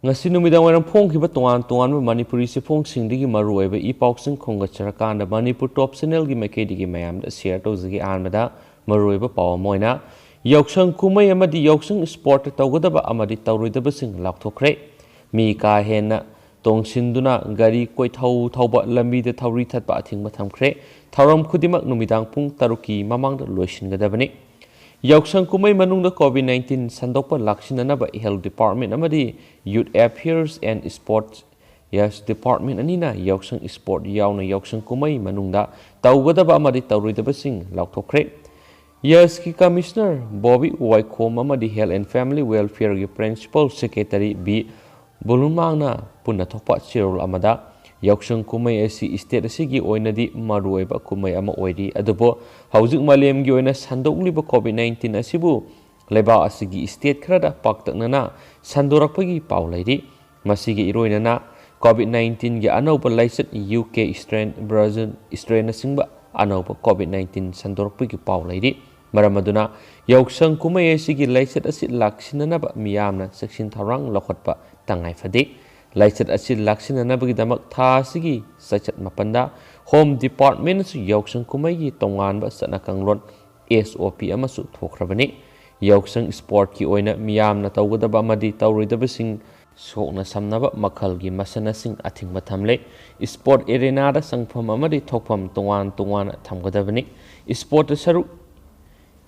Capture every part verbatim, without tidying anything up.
ꯉꯁꯤ ꯅꯨꯃꯤꯗꯥꯡ ꯋꯥꯏꯔꯝ ꯐꯣꯡꯈꯤꯕ ꯇꯣꯉꯥꯟ ꯇꯣꯉꯥꯟꯕ ꯃꯅꯤꯄꯨꯔꯤ ꯆꯦꯐꯣꯡꯁꯤꯡꯗꯒꯤ ꯃꯔꯨꯑꯣꯏꯕ ꯏ ꯄꯥꯎꯁꯤꯡ ꯈꯣꯝꯒꯠꯆꯔꯀꯥꯟꯗ ꯃꯅꯤꯄꯨꯔ ꯇꯣꯞ ꯆꯦꯅꯦꯜꯒꯤ ꯃꯥꯏꯀꯩꯗꯒꯤ ꯃꯌꯥꯝꯗ ꯁꯤꯌꯔ ꯇꯧꯖꯒꯦ꯫ ꯑꯍꯥꯟꯕꯗ ꯃꯔꯨꯑꯣꯏꯕ ꯄꯥꯎ ꯑꯃ ꯑꯣꯏꯅ ꯌꯥꯎꯁꯪ ꯀꯨꯝꯍꯩ ꯑꯃꯗꯤ ꯌꯥꯎꯁꯪ ꯏꯁꯄꯣꯔꯠ ꯇꯧꯒꯗꯕ ꯑꯃꯗꯤ ꯇꯧꯔꯣꯏꯗꯕꯁꯤꯡ ꯂꯥꯎꯊꯣꯛꯈ꯭ꯔꯦ꯫ ꯃꯤ ꯀꯥ ꯍꯦꯟꯅ ꯇꯣꯡꯁꯤꯟꯗꯨꯅ ꯒꯥꯔꯤ ꯀꯣꯏꯊꯧ ꯊꯧꯕ, ꯂꯝꯕꯤꯗ ꯊꯧꯔꯤ ꯊꯠꯄ ꯑꯊꯤꯡꯕ ꯊꯝꯈ꯭ꯔꯦ꯫ ꯊꯧꯔꯝ ꯈꯨꯗꯤꯡꯃꯛ ꯅꯨꯃꯤꯗꯥꯡ ꯄꯨꯡ ꯇꯔꯨꯛꯀꯤ ꯃꯃꯥꯡꯗ ꯂꯣꯏꯁꯤꯟꯒꯗꯕꯅꯤ꯫ ꯌꯥꯎꯁꯪ ꯀꯨꯝꯍꯩ ꯃꯅꯨꯡꯗ ꯀꯣꯚꯤꯗ ꯅꯥꯏꯟꯇꯤꯟ ꯁꯟꯗꯣꯛꯄ ꯂꯥꯛꯁꯤꯟꯅꯅꯕ ꯍꯦꯜꯊ ꯗꯤꯄꯥꯔꯠꯃꯦꯟ ꯑꯃꯗꯤ ꯌꯨꯊ ꯑꯦꯐꯤꯌꯔꯁ ꯑꯦꯟ ꯏꯁꯄꯣꯔꯠꯁ ꯌꯥꯏꯁ ꯗꯤꯄꯥꯔꯠꯃꯦꯟ ꯑꯅꯤꯅ ꯌꯥꯎꯁꯪ ꯏꯁꯄꯣꯔꯠ ꯌꯥꯎꯅ ꯌꯥꯎꯁꯪ ꯀꯨꯝꯍꯩ ꯃꯅꯨꯡꯗ ꯇꯧꯒꯗꯕ ꯑꯃꯗꯤ ꯇꯧꯔꯣꯏꯗꯕꯁꯤꯡ ꯂꯥꯎꯊꯣꯛꯈ꯭ꯔꯦ꯫ ꯌꯥꯏꯁꯀꯤ ꯀꯃꯤꯁꯅꯔ ꯕꯣꯕꯤ ꯋꯥꯏꯈꯣꯝ ꯑꯃꯗꯤ ꯍꯦꯜꯊ ꯑꯦꯟ ꯐꯦꯃꯤꯂꯤ ꯋꯦꯜꯐꯤꯌꯔꯒꯤ ꯄ꯭ꯔꯤꯟꯁꯤꯄꯥꯜ ꯁꯦꯀ꯭ꯔꯦꯇꯔꯤ ꯕꯤ ꯕꯨꯂꯨꯃꯥꯡꯅ ꯄꯨꯟꯅ ꯊꯣꯛꯄ ꯆꯦꯔꯣꯜ ꯑꯃꯗ ꯌꯥꯎꯁꯪ ꯀꯨꯝꯍꯩ ꯑꯁꯤ ꯏꯁꯇꯦꯠ ꯑꯁꯤꯒꯤ ꯑꯣꯏꯅꯗꯤ ꯃꯔꯨꯑꯣꯏꯕ ꯀꯨꯝꯍꯩ ꯑꯃ ꯑꯣꯏꯔꯤ, ꯑꯗꯨꯕꯨ ꯍꯧꯖꯤꯛ ꯃꯥꯂꯦꯝꯒꯤ ꯑꯣꯏꯅ ꯁꯟꯗꯣꯛꯂꯤꯕ ꯀꯣꯚꯤꯗ ꯅꯥꯏꯟꯇꯤꯟ ꯑꯁꯤꯕꯨ ꯂꯩꯕꯥꯛ ꯑꯁꯤꯒꯤ ꯏꯁꯇꯦꯠ ꯈꯔꯗ ꯄꯥꯛꯇꯛꯅꯅ ꯁꯟꯗꯣꯔꯛꯄꯒꯤ ꯄꯥꯎ ꯂꯩꯔꯤ꯫ ꯃꯁꯤꯒꯤ ꯏꯔꯣꯏꯅꯅ ꯀꯣꯚꯤꯗ ꯅꯥꯏꯟꯇꯤꯟꯒꯤ ꯑꯅꯧꯕ ꯂꯥꯏꯆꯠ, ꯌꯨ ꯀꯦ ꯏꯁꯇ꯭ꯔꯦꯟ, ꯕ꯭ꯔꯥꯖꯤꯜ ꯏꯁꯇ꯭ꯔꯦꯟꯅꯆꯤꯡꯕ ꯑꯅꯧꯕ ꯀꯣꯚꯤꯗ ꯅꯥꯏꯟꯇꯤꯟ ꯁꯟꯗꯣꯔꯛꯄꯒꯤ ꯄꯥꯎ ꯂꯩꯔꯤ꯫ ꯃꯔꯝ ꯑꯗꯨꯅ ꯌꯥꯎꯁꯪ ꯀꯨꯝꯍꯩ ꯑꯁꯤꯒꯤ ꯂꯥꯏꯆꯠ ꯑꯁꯤ ꯂꯥꯛꯁꯤꯟꯅꯅꯕ ꯃꯤꯌꯥꯝꯅ ꯆꯦꯛꯁꯤꯟ ꯊꯧꯔꯥꯡ ꯂꯧꯈꯠꯄ ꯇꯉꯥꯏ ꯐꯗꯦ꯫ ꯂꯥꯏꯆꯠ ꯑꯁꯤ ꯂꯥꯛꯁꯤꯟꯅꯅꯕꯒꯤꯗꯃꯛ ꯊꯥ ꯑꯁꯤꯒꯤ ꯆꯩꯆꯠ ꯃꯥꯄꯟꯗ ꯍꯣꯝ ꯗꯤꯄꯥꯔꯠꯃꯦꯟꯅꯁꯨ ꯌꯥꯎꯁꯪ ꯀꯨꯝꯍꯩꯒꯤ ꯇꯣꯉꯥꯟꯕ ꯆꯠꯅ ꯀꯥꯡꯂꯣꯟ, ꯑꯦꯁ ꯑꯣ ꯄꯤ ꯑꯃꯁꯨ ꯊꯣꯛꯈ꯭ꯔꯕꯅꯤ꯫ ꯌꯥꯎꯁꯪ ꯏꯁꯄꯣꯔꯠꯀꯤ ꯑꯣꯏꯅ ꯃꯤꯌꯥꯝꯅ ꯇꯧꯒꯗꯕ ꯑꯃꯗꯤ ꯇꯧꯔꯣꯏꯗꯕꯁꯤꯡ ꯁꯣꯛꯅ ꯁꯝꯅꯕ ꯃꯈꯜꯒꯤ ꯃꯁꯥꯟꯅꯁꯤꯡ ꯑꯊꯤꯡꯕ ꯊꯝꯂꯦ꯫ ꯏꯁꯄꯣꯔꯠ ꯑꯦꯔꯦꯅꯥꯗ ꯆꯪꯐꯝ ꯑꯃꯗꯤ ꯊꯣꯛꯐꯝ ꯇꯣꯉꯥꯟ ꯇꯣꯉꯥꯟꯅ ꯊꯝꯒꯗꯕꯅꯤ꯫ ꯏꯁꯄꯣꯔꯠꯇ ꯁꯔꯨꯛ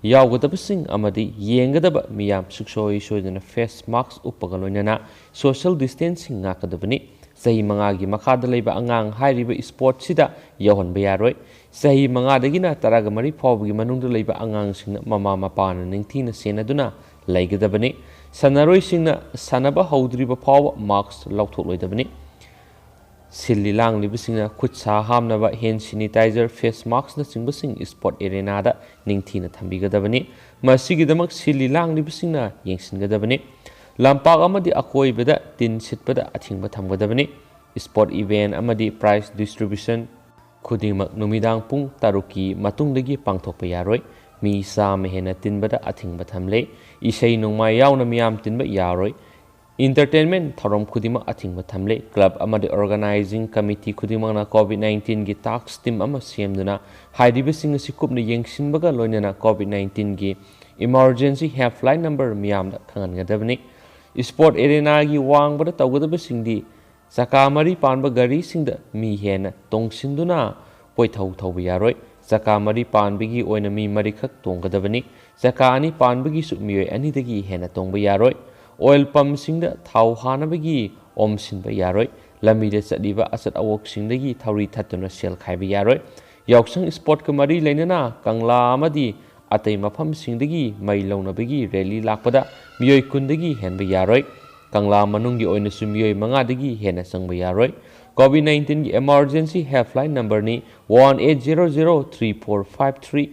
ꯌꯥꯎꯒꯗꯕꯁꯤꯡ ꯑꯃꯗꯤ ꯌꯦꯡꯒꯗꯕ ꯃꯤꯌꯥꯝ ꯁꯨꯡꯁꯣꯏ ꯁꯣꯏꯗꯅ ꯐꯦꯁ ꯃꯥꯛꯁ ꯎꯞꯄꯒ ꯂꯣꯏꯅꯅ ꯁꯣꯁꯤꯌꯦꯜ ꯗꯤꯁꯇꯦꯟꯁꯤꯡ ꯉꯥꯛꯀꯗꯕꯅꯤ꯫ ꯆꯍꯤ ꯃꯉꯥꯒꯤ ꯃꯈꯥꯗ ꯂꯩꯕ ꯑꯉꯥꯡ ꯍꯥꯏꯔꯤꯕ ꯏꯁꯄꯣꯔꯠꯁꯤꯗ ꯌꯥꯎꯍꯟꯕ ꯌꯥꯔꯣꯏ꯫ ꯆꯍꯤ ꯃꯉꯥꯗꯒꯤꯅ ꯇꯔꯥꯒ ꯃꯔꯤ ꯐꯥꯎꯕꯒꯤ ꯃꯅꯨꯡꯗ ꯂꯩꯕ ꯑꯉꯥꯡꯁꯤꯡꯅ ꯃꯃꯥ ꯃꯄꯥꯅ ꯅꯤꯡꯊꯤꯅ ꯁꯦꯟꯅꯗꯨꯅ ꯂꯩꯒꯗꯕꯅꯤ꯫ ꯁꯥꯟꯅꯔꯣꯏꯁꯤꯡꯅ ꯁꯥꯟꯅꯕ ꯍꯧꯗ꯭ꯔꯤꯕ ꯐꯥꯎꯕ ꯃꯥꯛꯁ ꯂꯧꯊꯣꯛꯂꯣꯏꯗꯕꯅꯤ꯫ ꯁꯤꯜꯂꯤ ꯂꯥꯡꯂꯤꯕꯁꯤꯡꯅ ꯈꯨꯠ ꯁꯥ ꯍꯥꯝꯅꯕ ꯍꯦꯟ ꯁꯦꯅꯤꯇꯥꯏꯖꯔ, ꯐꯦꯁ ꯃꯥꯛꯁꯅꯆꯤꯡꯕꯁꯤꯡ ꯏꯁꯄꯣꯔꯠ ꯑꯦꯔꯦꯅꯥꯗ ꯅꯤꯡꯊꯤꯅ ꯊꯝꯕꯤꯒꯗꯕꯅꯤ꯫ ꯃꯁꯤꯒꯤꯗꯃꯛ ꯁꯤꯜꯂꯤ ꯂꯥꯡꯂꯤꯕꯁꯤꯡꯅ ꯌꯦꯡꯁꯤꯟꯒꯗꯕꯅꯤ꯫ ꯂꯝꯄꯥꯛ ꯑꯃꯗꯤ ꯑꯀꯣꯏꯕꯗ ꯇꯤꯟ ꯁꯤꯠꯄꯗ ꯑꯊꯤꯡꯕ ꯊꯝꯒꯗꯕꯅꯤ꯫ ꯏꯁꯄꯣꯔꯠ ꯏꯚꯦꯟ ꯑꯃꯗꯤ ꯄ꯭ꯔꯥꯏꯖ ꯗꯤꯁꯇ꯭ꯔꯤꯕ꯭ꯌꯨꯁꯟ ꯈꯨꯗꯤꯡꯃꯛ ꯅꯨꯃꯤꯗꯥꯡ ꯄꯨꯡ ꯇꯔꯨꯛꯀꯤ ꯃꯇꯨꯡꯗꯒꯤ ꯄꯥꯡꯊꯣꯛꯄ ꯌꯥꯔꯣꯏ꯫ ꯃꯤ ꯆꯥꯝꯃ ꯍꯦꯟꯅ ꯇꯤꯟꯕꯗ ꯑꯊꯤꯡꯕ ꯊꯝꯂꯦ꯫ ꯏꯁꯩ ꯅꯣꯡꯃꯥꯏ ꯌꯥꯎꯅ ꯃꯤꯌꯥꯝ ꯇꯤꯟꯕ ꯌꯥꯔꯣꯏ꯫ Entertainment ꯊꯧꯔꯝ ꯈꯨꯗꯤꯡꯃꯛ ꯑꯊꯤꯡꯕ ꯊꯝꯂꯦ꯫ Club ꯑꯃꯗꯤ organizing committee ꯈꯨꯗꯤꯡꯃꯛꯅ COVID nineteenꯒꯤ task team ꯑꯃ ꯁꯦꯝꯗꯨꯅ ꯍꯥꯏꯔꯤꯕꯁꯤꯡ ꯑꯁꯤ ꯀꯨꯞꯅ ꯌꯦꯡꯁꯤꯟꯕꯒ ꯂꯣꯏꯅꯅ COVID nineteenꯒꯤ emergency helpline number ꯃꯤꯌꯥꯝꯗ ꯈꯪꯍꯟꯒꯗꯕꯅꯤ꯫ Sport arenaꯒꯤ ꯋꯥꯡꯃꯗ ꯇꯧꯒꯗꯕꯁꯤꯡꯗꯤ ꯆꯀꯥ ꯃꯔꯤ ꯄꯥꯟꯕ ꯒꯥꯔꯤꯁꯤꯡꯗ ꯃꯤ ꯍꯦꯟꯅ ꯇꯣꯡꯁꯤꯟꯗꯨꯅ ꯀꯣꯏꯊꯧ ꯊꯧꯕ ꯌꯥꯔꯣꯏ꯫ ꯆꯀꯥ ꯃꯔꯤ ꯄꯥꯟꯕꯒꯤ ꯑꯣꯏꯅ ꯃꯤ ꯃꯔꯤꯈꯛ ꯇꯣꯡꯒꯗꯕꯅꯤ꯫ ꯆꯀꯥ ꯑꯅꯤ ꯄꯥꯟꯕꯒꯤꯁꯨ ꯃꯤꯑꯣꯏ ꯑꯅꯤꯗꯒꯤ ꯍꯦꯟꯅ ꯇꯣꯡꯕ ꯌꯥꯔꯣꯏ꯫ Oil pumpꯁꯤꯡꯗ ꯊꯥꯎ ꯍꯥꯟꯅꯕꯒꯤ ꯑꯣꯝꯁꯤꯟꯕ ꯌꯥꯔꯣꯏ꯫ ꯂꯝꯕꯤꯗ ꯆꯠꯂꯤꯕ ꯑꯆꯠ ꯑꯋꯣꯛꯁꯤꯡꯗꯒꯤ ꯊꯧꯔꯤ ꯊꯠꯇꯨꯅ ꯁꯦꯜ ꯈꯥꯏꯕ ꯌꯥꯔꯣꯏ꯫ ꯌꯥꯎꯁꯪ sportꯀ ꯃꯔꯤ ꯂꯩꯅꯅ ꯀꯪꯂꯥ ꯑꯃꯗꯤ ꯑꯇꯩ ꯃꯐꯝꯁꯤꯡꯗꯒꯤ ꯃꯩ ꯂꯧꯅꯕꯒꯤ rally ꯂꯥꯛꯄꯗ ꯃꯤꯑꯣꯏ ꯀꯨꯟꯗꯒꯤ ꯍꯦꯟꯕ ꯌꯥꯔꯣꯏ꯫ ꯀꯪꯂꯥ ꯃꯅꯨꯡꯒꯤ ꯑꯣꯏꯅꯁꯨ ꯃꯤꯑꯣꯏ ꯃꯉꯥꯗꯒꯤ ꯍꯦꯟꯅ ꯆꯪꯕ ꯌꯥꯔꯣꯏ꯫ COVID nineteenꯒꯤ emergency helpline numberꯅꯤ one eight zero zero three four five three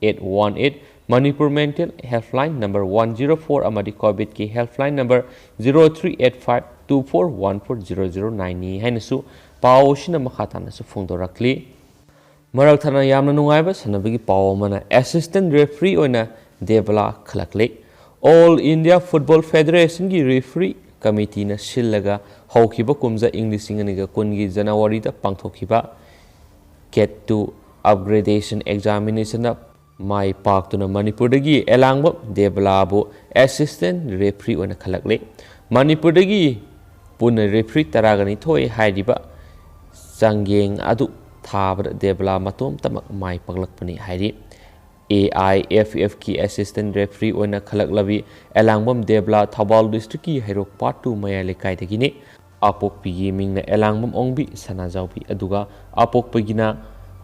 eight one eight꯫ Manipur mental helpline number one zero four ꯑꯃꯗꯤ COVIDꯀꯤ helpline number zero three eight five two four one four zero zero nineꯅꯤ ꯍꯥꯏꯅꯁꯨ ꯄꯥꯎ ꯑꯁꯤꯅ ꯃꯈꯥ ꯇꯥꯅꯁꯨ ꯐꯣꯡꯗꯣꯔꯛꯂꯤ꯫ ꯃꯔꯛ ꯊꯠꯅ ꯌꯥꯝꯅ ꯅꯨꯡꯉꯥꯏꯕ ꯁꯥꯟꯅꯕꯒꯤ ꯄꯥꯎ ꯑꯃꯅ, assistant referee ꯑꯣꯏꯅ ꯗꯦꯕꯂꯥ ꯈꯜꯂꯛꯂꯦ꯫ All India Football Federationꯒꯤ referee committeeꯅ ꯁꯤꯜꯂꯒ ꯍꯧꯈꯤꯕ ꯀꯨꯝꯖꯥ ꯏꯪ ꯂꯤꯁꯤꯡ ꯑꯅꯤꯒ ꯀꯨꯟꯒꯤ Januaryꯗ ꯄꯥꯡꯊꯣꯛꯈꯤꯕ CAT two upgradation examinationꯗ ꯃꯥꯏ ꯄꯥꯛꯇꯨꯅ ꯃꯅꯤꯄꯨꯔꯗꯒꯤ ꯑꯦꯂꯥꯡꯕꯝ ꯗꯦꯕꯂꯥꯕꯨ assistant referee ꯑꯣꯏꯅ ꯈꯜꯂꯛꯂꯦ꯫ ꯃꯅꯤꯄꯨꯔꯗꯒꯤ ꯄꯨꯟꯅ referee ꯇꯔꯥꯒ ꯅꯤꯊꯣꯏ ꯍꯥꯏꯔꯤꯕ ꯆꯥꯡꯌꯦꯡ ꯑꯗꯨ ꯊꯥꯕꯗ ꯗꯦꯕꯂꯥ ꯃꯇꯣꯝꯇꯃꯛ ꯃꯥꯏ ꯄꯥꯛꯂꯛꯄꯅꯤ ꯍꯥꯏꯔꯤ꯫ AIFFꯀꯤ assistant referee ꯑꯣꯏꯅ ꯈꯜꯂꯛꯂꯕꯤ ꯑꯦꯂꯥꯡꯕꯝ ꯗꯦꯕꯂꯥ ꯊꯧꯕꯥꯜ districtꯀꯤ ꯍꯩꯔꯣꯛ part two ꯃꯌꯥꯏ ꯂꯩꯀꯥꯏꯗꯒꯤꯅꯤ꯫ ꯑꯄꯣꯛꯄꯤꯒꯤ ꯃꯤꯡꯅ ꯑꯦꯂꯥꯡꯕꯝ ꯑꯣꯡꯕꯤ ꯁꯅꯥꯖꯥꯎꯕꯤ, ꯑꯗꯨꯒ ꯑꯄꯣꯛꯄꯒꯤꯅ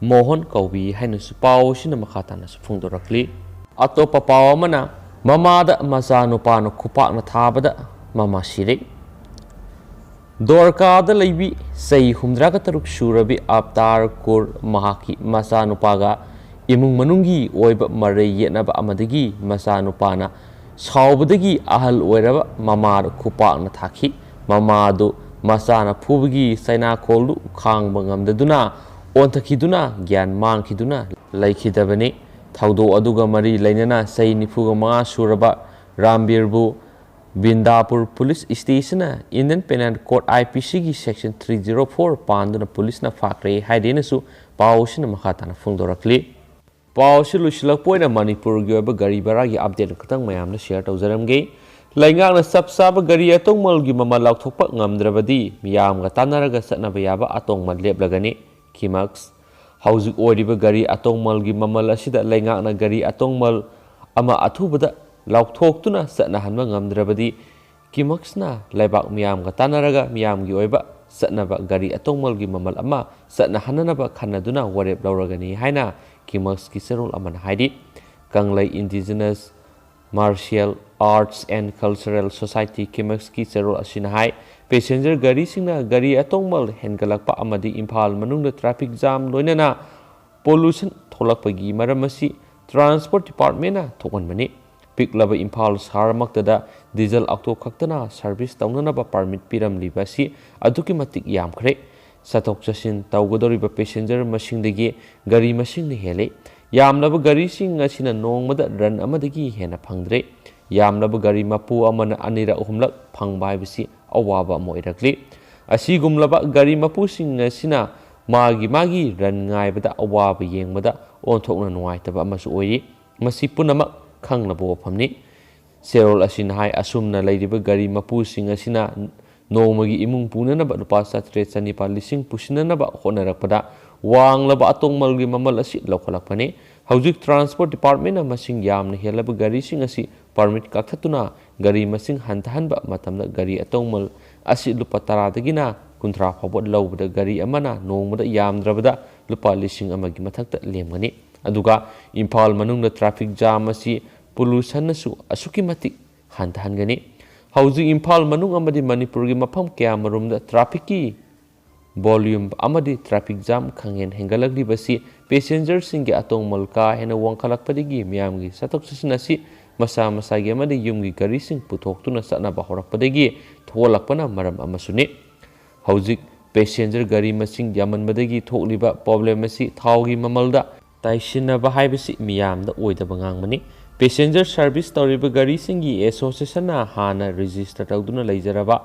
ꯃꯣꯍꯟ ꯀꯧꯕꯤ ꯍꯥꯏꯅꯁꯨ ꯄꯥꯎ ꯑꯁꯤꯅ ꯃꯈꯥ ꯇꯥꯅꯁꯨ ꯐꯣꯡꯗꯣꯔꯛꯂꯤ꯫ ꯑꯇꯣꯞꯄ ꯄꯥꯎ ꯑꯃꯅ, ꯃꯃꯥꯗ ꯃꯆꯥꯅꯨꯄꯥꯅ ꯈꯨꯄꯥꯛꯅ ꯊꯥꯕꯗ ꯃꯃꯥ ꯁꯤꯔꯦ꯫ ꯗꯣꯔꯀꯥꯗ ꯂꯩꯕꯤ ꯆꯍꯤ ꯍꯨꯝꯗ꯭ꯔꯥꯒ ꯇꯔꯨꯛ ꯁꯨꯔꯕꯤ ꯑꯕꯇꯥꯔ ꯀꯨꯔ ꯃꯍꯥꯛꯀꯤ ꯃꯆꯥꯅꯨꯄꯥꯒ ꯏꯃꯨꯡ ꯃꯅꯨꯡꯒꯤ ꯑꯣꯏꯕ ꯃꯔꯩ ꯌꯦꯠꯅꯕ ꯑꯃꯗꯒꯤ ꯃꯆꯥꯅꯨꯄꯥꯅ ꯁꯥꯎꯕꯗꯒꯤ ꯑꯍꯜ ꯑꯣꯏꯔꯕ ꯃꯃꯥꯗ ꯈꯨꯄꯥꯛꯅ ꯊꯥꯈꯤ꯫ ꯃꯃꯥꯗꯨ ꯃꯆꯥꯅ ꯐꯨꯕꯒꯤ ꯆꯩꯅꯥꯈꯣꯜꯗꯨ ꯈꯥꯡꯕ ꯉꯝꯗꯗꯨꯅ ꯑꯣꯟꯊꯈꯤꯗꯨꯅ ꯒ꯭ꯌꯥꯟ ꯃꯥꯡꯈꯤꯗꯨꯅ ꯂꯩꯈꯤꯗꯕꯅꯤ꯫ ꯊꯧꯗꯣꯛ ꯑꯗꯨꯒ ꯃꯔꯤ ꯂꯩꯅꯅ ꯆꯍꯤ ꯅꯤꯐꯨꯒ ꯃꯉꯥ ꯁꯨꯔꯕ ꯔꯥꯝꯕꯤꯔꯕꯨ ꯕꯤꯟꯗꯥꯄꯨꯔ police ꯁ꯭ꯇꯦꯁꯟꯅ Indian Penal Code, I P C ꯒꯤ section three zero four ꯄꯥꯟꯗꯨꯅ ꯄꯨꯂꯤꯁꯅ ꯐꯥꯈ꯭ꯔꯦ ꯍꯥꯏꯗꯦꯅꯁꯨ ꯄꯥꯎ ꯑꯁꯤꯅ ꯃꯈꯥ ꯇꯥꯅ ꯐꯣꯡꯗꯣꯔꯛꯂꯤ꯫ ꯄꯥꯎ ꯑꯁꯤ ꯂꯣꯏꯁꯤꯜꯂꯛꯄ ꯑꯣꯏꯅ ꯃꯅꯤꯄꯨꯔꯒꯤ ꯑꯣꯏꯕ ꯒꯥꯔꯤ ꯚꯔꯥꯒꯤ update ꯈꯛꯇꯪ ꯃꯌꯥꯝꯗ share ꯇꯧꯖꯔꯝꯒꯦ꯫ ꯂꯩꯉꯥꯛꯅ ꯆꯞ ꯆꯥꯕ ꯒꯥꯔꯤ ꯑꯇꯣꯡꯃꯜꯒꯤ ꯃꯃꯜ ꯂꯥꯎꯊꯣꯛꯄ ꯉꯝꯗ꯭ꯔꯕꯗꯤ ꯃꯤꯌꯥꯝꯒ ꯇꯥꯟꯅꯔꯒ ꯆꯠꯅꯕ ꯌꯥꯕ ꯑꯇꯣꯡꯃꯜ ꯂꯦꯞꯂꯒꯅꯤ꯫ ꯀꯤꯃꯛꯁ꯫ ꯍꯧꯖꯤꯛ ꯑꯣꯏꯔꯤꯕ ꯒꯥꯔꯤ ꯑꯇꯣꯡꯃꯜꯒꯤ ꯃꯃꯜ ꯑꯁꯤꯗ ꯂꯩꯉꯥꯛꯅ ꯒꯥꯔꯤ ꯑꯇꯣꯡꯃꯜ ꯑꯃ ꯑꯊꯨꯕꯗ ꯂꯥꯎꯊꯣꯛꯇꯨꯅ ꯆꯠꯅꯍꯟꯕ ꯉꯝꯗ꯭ꯔꯕꯗꯤ ꯀꯤꯃꯛꯁꯅ ꯂꯩꯕꯥꯛ ꯃꯤꯌꯥꯝꯒ ꯇꯥꯟꯅꯔꯒ ꯃꯤꯌꯥꯝꯒꯤ ꯑꯣꯏꯕ ꯆꯠꯅꯕ ꯒꯥꯔꯤ ꯑꯇꯣꯡꯃꯜꯒꯤ ꯃꯃꯜ ꯑꯃ ꯆꯠꯅꯍꯟꯅꯅꯕ ꯈꯟꯅꯗꯨꯅ ꯋꯥꯔꯦꯞ ꯂꯧꯔꯒꯅꯤ ꯍꯥꯏꯅ ꯀꯤꯃꯛꯁꯀꯤ ꯆꯦꯔꯣꯜ ꯑꯃꯅ ꯍꯥꯏꯔꯤ꯫ ꯀꯪꯂꯩ Indigenous Martial Arts and Cultural Society, ꯀꯤꯃꯛꯁꯀꯤ ꯆꯦꯔꯣꯜ ꯑꯁꯤꯅ ꯍꯥꯏ, passenger ꯒꯥꯔꯤꯁꯤꯡꯅ ꯒꯥꯔꯤ ꯑꯇꯣꯡꯃꯜ ꯍꯦꯟꯒꯠꯂꯛꯄ ꯑꯃꯗꯤ ꯏꯝꯐꯥꯜ ꯃꯅꯨꯡꯗ traffic jam ꯂꯣꯏꯅꯅ pollution ꯊꯣꯛꯂꯛꯄꯒꯤ ꯃꯔꯝ ꯑꯁꯤ transport departmentꯅ ꯊꯣꯛꯍꯟꯕꯅꯤ꯫ ꯄꯤꯛꯂꯕ ꯏꯝꯐꯥꯜ ꯁꯍꯔꯃꯛꯇꯗ diesel auto ꯈꯛꯇꯅ service ꯇꯧꯅꯅꯕ permit ꯄꯤꯔꯝꯂꯤꯕ ꯑꯁꯤ ꯑꯗꯨꯛꯀꯤ ꯃꯇꯤꯛ ꯌꯥꯝꯈ꯭ꯔꯦ꯫ ꯆꯠꯊꯣꯛ ꯆꯠꯁꯤꯟ ꯇꯧꯒꯗꯧꯔꯤꯕ passenger ꯃꯁꯤꯡꯗꯒꯤ ꯒꯥꯔꯤ ꯃꯁꯤꯡꯅ ꯍꯦꯜꯂꯤ꯫ ꯌꯥꯝꯂꯕ ꯒꯥꯔꯤꯁꯤꯡ ꯑꯁꯤꯅ ꯅꯣꯡꯃꯗ run ꯑꯃꯗꯒꯤ ꯍꯦꯟꯅ ꯐꯪꯗ꯭ꯔꯦ꯫ ꯌꯥꯝꯂꯕ ꯒꯥꯔꯤ ꯃꯄꯨ ꯑꯃꯅ ꯑꯅꯤꯔꯛ ꯑꯍꯨꯝꯂꯛ ꯐꯪꯕ ꯍꯥꯏꯕꯁꯤ ꯑꯋꯥꯕ ꯑꯃ ꯑꯣꯏꯔꯛꯂꯤ꯫ ꯑꯁꯤꯒꯨꯝꯂꯕ ꯒꯥꯔꯤ ꯃꯄꯨꯁꯤꯡ ꯑꯁꯤꯅ ꯃꯥꯒꯤ ꯃꯥꯒꯤ run ꯉꯥꯏꯕꯗ ꯑꯋꯥꯕ ꯌꯦꯡꯕꯗ ꯑꯣꯟꯊꯣꯛꯅ ꯅꯨꯡꯉꯥꯏꯇꯕ ꯑꯃꯁꯨ ꯑꯣꯏꯔꯤ꯫ ꯃꯁꯤ ꯄꯨꯝꯅꯃꯛ ꯈꯪꯂꯕ ꯋꯥꯐꯝꯅꯤ꯫ ꯆꯦꯔꯣꯜ ꯑꯁꯤꯅ ꯍꯥꯏ, ꯑꯁꯨꯝꯅ ꯂꯩꯔꯤꯕ ꯒꯥꯔꯤ ꯃꯄꯨꯁꯤꯡ ꯑꯁꯤꯅ ꯅꯣꯡꯃꯒꯤ ꯏꯃꯨꯡ ꯄꯨꯅꯅꯕ ꯂꯨꯄꯥ ꯆꯥꯇ꯭ꯔꯦꯠ, ꯆꯅꯤꯄꯥꯜ, ꯂꯤꯁꯤꯡ ꯄꯨꯁꯤꯟꯅꯅꯕ ꯍꯣꯠꯅꯔꯛꯄꯗ ꯋꯥꯡꯂꯕ ꯑꯇꯣꯡꯃꯜꯒꯤ ꯃꯃꯜ ꯑꯁꯤ ꯂꯧꯈꯠꯂꯛꯄꯅꯤ꯫ ꯍꯧꯖꯤꯛ transport departmentꯅ ꯃꯁꯤꯡ ꯌꯥꯝꯅ ꯍꯦꯜꯂꯕ ꯒꯥꯔꯤꯁꯤꯡ ꯑꯁꯤ permit ꯀꯛꯊꯠꯇꯨꯅ ꯒꯥꯔꯤ ꯃꯁꯤꯡ ꯍꯟꯊꯍꯟꯕ ꯃꯇꯝꯗ ꯒꯥꯔꯤ ꯑꯇꯣꯡꯃꯜ ꯑꯁꯤ ꯂꯨꯄꯥ ꯇꯔꯥꯗꯒꯤꯅ ꯀꯨꯟꯊ꯭ꯔꯥ ꯐꯥꯎꯕ ꯂꯧꯕꯗ ꯒꯥꯔꯤ ꯑꯃꯅ ꯅꯣꯡꯃꯗ ꯌꯥꯝꯗ꯭ꯔꯕꯗ ꯂꯨꯄꯥ ꯂꯤꯁꯤꯡ ꯑꯃꯒꯤ ꯃꯊꯛꯇ ꯂꯦꯝꯒꯅꯤ꯫ ꯑꯗꯨꯒ ꯏꯝꯐꯥꯜ ꯃꯅꯨꯡꯗ traffic jam ꯑꯁꯤ pollutionꯅꯁꯨ ꯑꯁꯨꯛꯀꯤ ꯃꯇꯤꯛ ꯍꯟꯊꯍꯟꯒꯅꯤ꯫ ꯍꯧꯖꯤꯛ ꯏꯝꯐꯥꯜ ꯃꯅꯨꯡ ꯑꯃꯗꯤ ꯃꯅꯤꯄꯨꯔꯒꯤ ꯃꯐꯝ ꯀꯌꯥꯃꯔꯨꯝꯗ trafficꯀꯤ volume ꯑꯃꯗꯤ traffic jam ꯈꯪꯍꯦꯟ ꯍꯦꯟꯒꯠꯂꯛꯂꯤꯕꯁꯤ passengerꯁꯤꯡꯒꯤ ꯑꯇꯣꯡꯃꯜ ꯀꯥ ꯍꯦꯟꯅ ꯋꯥꯡꯈꯠꯂꯛꯄꯗꯒꯤ ꯃꯤꯌꯥꯝꯒꯤ ꯆꯠꯊꯣꯛ ꯆꯠꯁꯤꯟ ꯑꯁꯤ ꯃꯁꯥ ꯃꯁꯥꯒꯤ ꯑꯃꯗꯤ ꯌꯨꯝꯒꯤ ꯒꯥꯔꯤꯁꯤꯡ ꯄꯨꯊꯣꯛꯇꯨꯅ ꯆꯠꯅꯕ ꯍꯧꯔꯛꯄꯗꯒꯤ ꯊꯣꯛꯍꯜꯂꯛꯄꯅ ꯃꯔꯝ ꯑꯃꯁꯨꯅꯤ꯫ ꯍꯧꯖꯤꯛ passenger ꯒꯥꯔꯤ ꯃꯁꯤꯡ ꯌꯥꯝꯃꯟꯕꯗꯒꯤ ꯊꯣꯛꯂꯤꯕ problem ꯑꯁꯤ ꯊꯥꯎꯒꯤ ꯃꯃꯜꯗ ꯇꯥꯏꯁꯤꯟꯅꯕ ꯍꯥꯏꯕꯁꯤ ꯃꯤꯌꯥꯝꯗ ꯑꯣꯏꯗꯕ ꯉꯥꯡꯕꯅꯤ꯫ Passenger service ꯇꯧꯔꯤꯕ ꯒꯥꯔꯤꯁꯤꯡꯒꯤ association ꯅ ꯍꯥꯟꯅ register ꯇꯧꯗꯨꯅ ꯂꯩꯖꯔꯕ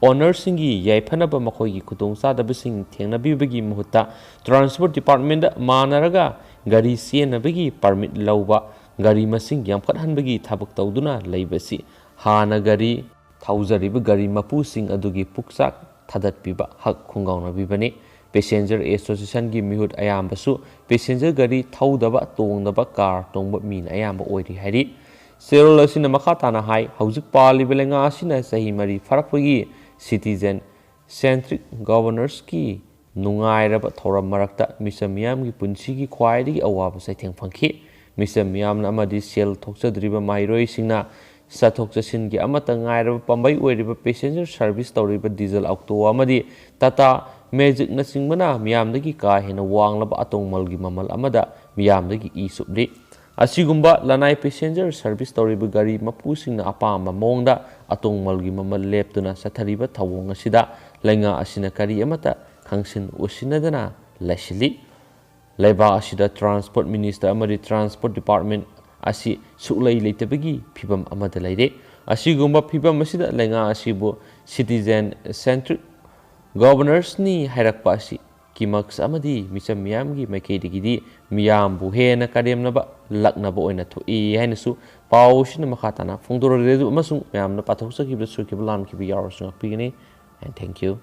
owner ꯁꯤꯡꯒꯤ ꯌꯥꯏꯐꯅꯕ ꯃꯈꯣꯏꯒꯤ ꯈꯨꯗꯣꯡꯆꯥꯗꯕꯁꯤꯡ ꯊꯦꯡꯅꯕꯤꯕꯒꯤ ꯃꯍꯨꯠꯇ transport department ꯗ ꯃꯥꯟꯅꯔꯒ ꯒꯥꯔꯤ ꯆꯦꯟꯅꯕꯒꯤ permit ꯂꯧꯕ, ꯒꯥꯔꯤ ꯃꯁꯤꯡ ꯌꯥꯝꯈꯠꯍꯟꯕꯒꯤ ꯊꯕꯛ ꯇꯧꯗꯨꯅ ꯂꯩꯕꯁꯤ ꯍꯥꯟꯅ ꯒꯥꯔꯤ ꯊꯧꯖꯔꯤꯕ ꯒꯥꯔꯤ ꯃꯄꯨꯁꯤꯡ ꯑꯗꯨꯒꯤ ꯄꯨꯛꯆꯥꯛ ꯊꯥꯗꯠꯄꯤꯕ ꯍꯛ ꯈꯨꯡꯒꯥꯎꯅꯕꯤꯕꯅꯤ꯫ Passenger association ꯒꯤ ꯃꯤꯍꯨꯠ ꯑꯌꯥꯝꯕꯁꯨ passenger ꯒꯥꯔꯤ ꯊꯧꯗꯕ, ꯇꯣꯡꯗꯕ, car ꯇꯣꯡꯕ ꯃꯤꯅ ꯑꯌꯥꯝꯕ ꯑꯣꯏꯔꯤ ꯍꯥꯏꯔꯤ꯫ ꯆꯦꯔꯣꯜ ꯑꯁꯤꯅ ꯃꯈꯥ ꯇꯥꯅ ꯍꯥꯏ, ꯍꯧꯖꯤꯛ ꯄꯥꯜꯂꯤꯕ ꯂꯩꯉꯥꯛ ꯑꯁꯤꯅ ꯆꯍꯤ ꯃꯔꯤ ꯐꯥꯔꯛꯄꯒꯤ citizen centric governance ꯀꯤ ꯅꯨꯡꯉꯥꯏꯔꯕ ꯊꯧꯔꯝ ꯃꯔꯛꯇ ꯃꯤꯆꯝ ꯃꯤꯌꯥꯝꯒꯤ ꯄꯨꯟꯁꯤꯒꯤ ꯈ꯭ꯋꯥꯏꯗꯒꯤ ꯑꯋꯥꯕ ꯆꯩꯊꯦꯡ ꯐꯪꯈꯤ꯫ ꯃꯤꯆꯝ ꯃꯤꯌꯥꯝꯅ ꯑꯃꯗꯤ ꯁꯦꯜ ꯊꯣꯛꯆꯗ꯭ꯔꯤꯕ ꯃꯍꯩꯔꯣꯏꯁꯤꯡꯅ ꯆꯠꯊꯣꯛ ꯆꯠꯁꯤꯟꯒꯤ ꯑꯃꯠꯇ ꯉꯥꯏꯔꯕ ꯄꯥꯝꯕꯩ ꯑꯣꯏꯔꯤꯕ passenger service ꯇꯧꯔꯤꯕ diesel auto ꯑꯃꯗꯤ Tata Magic ꯅꯆꯤꯡꯕꯅ ꯃꯤꯌꯥꯝꯗꯒꯤ ꯀꯥ ꯍꯦꯟꯅ ꯋꯥꯡꯂꯕ ꯑꯇꯣꯡꯃꯜꯒꯤ ꯃꯃꯜ ꯑꯃꯗ ꯃꯤꯌꯥꯝꯗꯒꯤ ꯏ ꯁꯨꯞꯂꯤ꯫ ꯑꯁꯤꯒꯨꯝꯕ ꯂꯅꯥꯏ passenger service ꯇꯧꯔꯤꯕ ꯒꯥꯔꯤ ꯃꯄꯨꯁꯤꯡꯅ ꯑꯄꯥꯝꯕ ꯃꯑꯣꯡꯗ ꯑꯇꯣꯡꯃꯜꯒꯤ ꯃꯃꯜ ꯂꯦꯞꯇꯨꯅ ꯆꯠꯊꯔꯤꯕ ꯊꯧꯑꯣꯡ ꯑꯁꯤꯗ ꯂꯩꯉꯥꯛ ꯑꯁꯤꯅ ꯀꯔꯤ ꯑꯃꯠꯇ ꯈꯪꯁꯤꯟ ꯎꯁꯤꯟꯅꯗꯅ ꯂꯩꯁꯤꯜꯂꯤ꯫ ꯂꯩꯕꯥꯛ ꯑꯁꯤꯗ transport minister ꯑꯃꯗꯤ transport department ꯑꯁꯤ ꯁꯨꯛꯂꯩ ꯂꯩꯇꯕꯒꯤ ꯐꯤꯕꯝ ꯑꯃꯗ ꯂꯩꯔꯦ꯫ ꯑꯁꯤꯒꯨꯝꯕ ꯐꯤꯕꯝ ꯑꯁꯤꯗ ꯂꯩꯉꯥꯛ ꯑꯁꯤꯕꯨ citizen centric governance ꯅꯤ ꯍꯥꯏꯔꯛꯄ ꯑꯁꯤ ꯀꯤꯃꯛꯁ ꯑꯃꯗꯤ ꯃꯤꯆꯝ ꯃꯤꯌꯥꯝꯒꯤ ꯃꯥꯏꯀꯩꯗꯒꯤꯗꯤ ꯃꯤꯌꯥꯝꯕꯨ ꯍꯦꯟꯅ ꯀꯔꯦꯝꯅꯕ ꯂꯛꯅꯕ ꯑꯣꯏꯅ ꯊꯣꯛꯏ ꯍꯥꯏꯅꯁꯨ ꯄꯥꯎ ꯑꯁꯤꯅ ꯃꯈꯥ ꯇꯥꯅ ꯐꯣꯡꯗꯣꯔꯛꯂꯤ꯫ ꯑꯗꯨ ꯑꯃꯁꯨꯡ ꯃꯌꯥꯝꯅ ꯄꯥꯊꯣꯛꯆꯈꯤꯕꯗ ꯁꯣꯏꯈꯤꯕ ꯂꯥꯟꯈꯤꯕ ꯌꯥꯎꯔꯁꯨ ꯉꯥꯛꯄꯤꯒꯅꯤ꯫ And thank you꯫